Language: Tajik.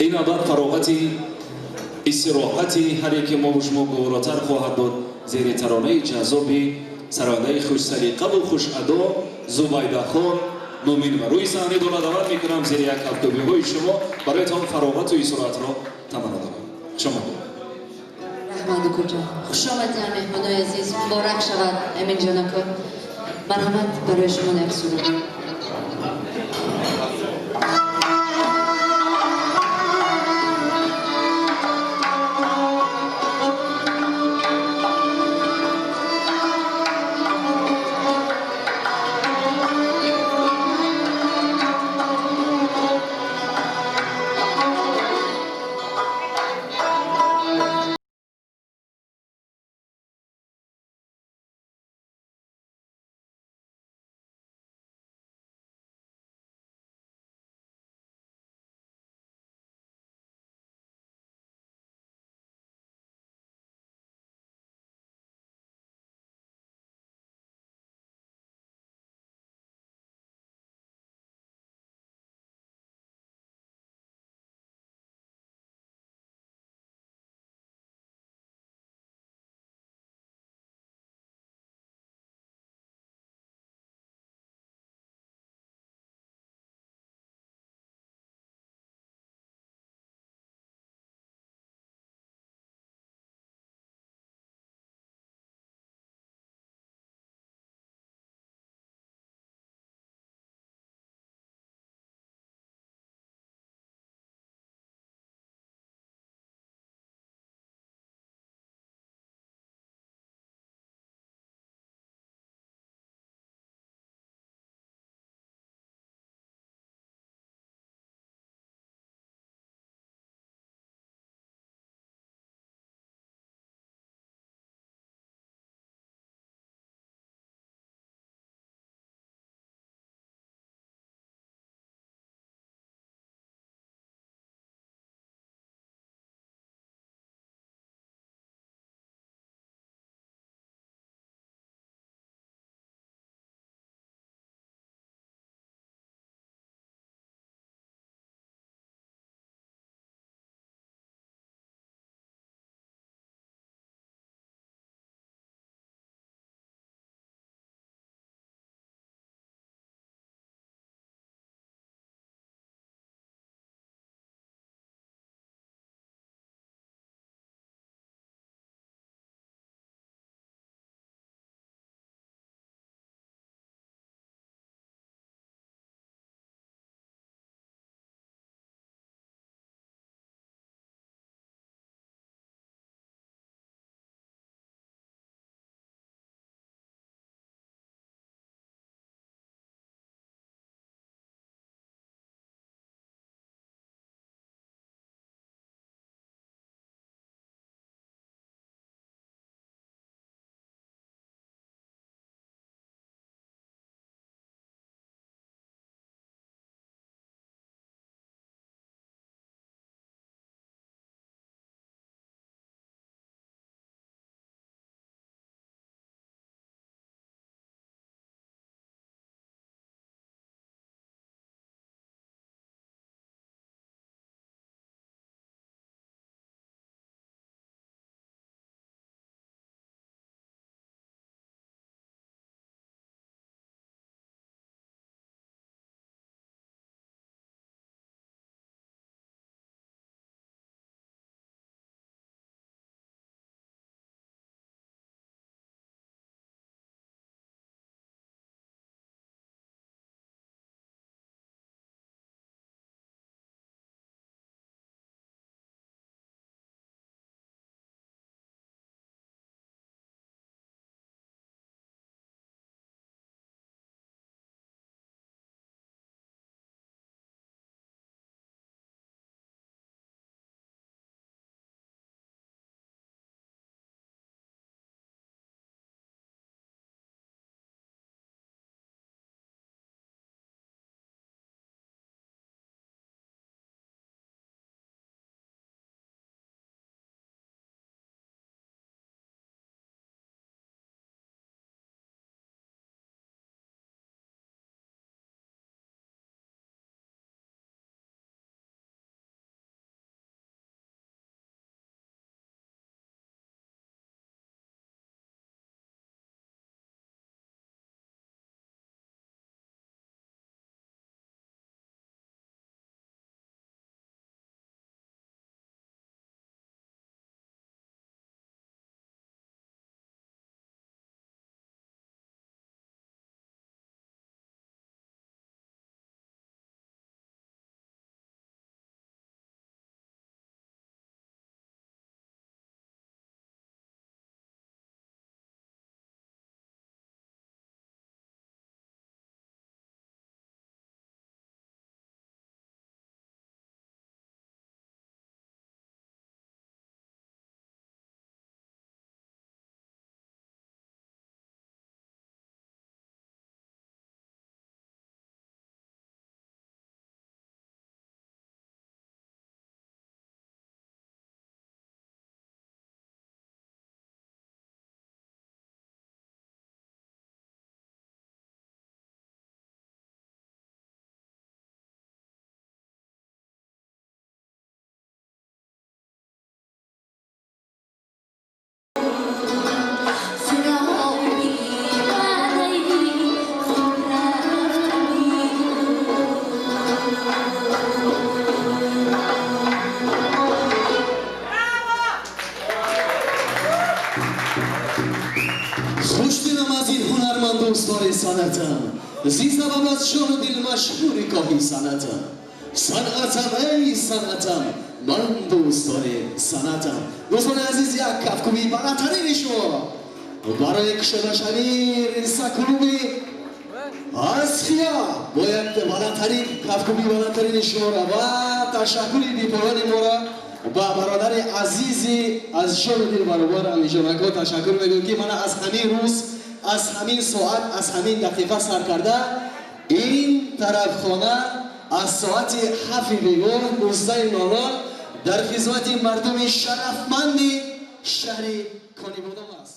Ин навбат фароғати истироҳати ҳар яке мо шумо гуворотар хоҳад буд зери таронаи ҷаззоби сарояндаи хушсалиқаву хушадо Зубайдахон Мӯмин ва рӯи саҳна дона даъват мекунам. Зери як кафкӯбиҳои шумо бароятон фароғату истироҳатро таманно дорам. Хуш омадед. Раҳмат, укаҷон. Хуш омадед, меҳмонои азиз. Муборак шавад, Аминҷонако. Марҳамат, барои шумо як суруд. Санъатам, зин сабаб аз ҷону дил машҳури коҳи санъатам. Санъатам, эй санъатам, ман дӯстони санъатам. Дӯстони азиз, як кафкӯбии баландтарини шумо барои кушодашавии клуби Асхия бояд баландтарин кафкӯбии баландтарини шуморо ва ташаккури бепоёни моро ба бародари азизи аз ҷону дил баробар Амиҷон ако ташаккур мегӯем, ки мана аз ҳамин рӯз, аз ҳамин соат, аз ҳамин дақиқа сар карда ин тарабхона аз соати 7-и бегоҳ, 19:00 дар хизмати мардуми шарафманди шаҳри Конибодом аст.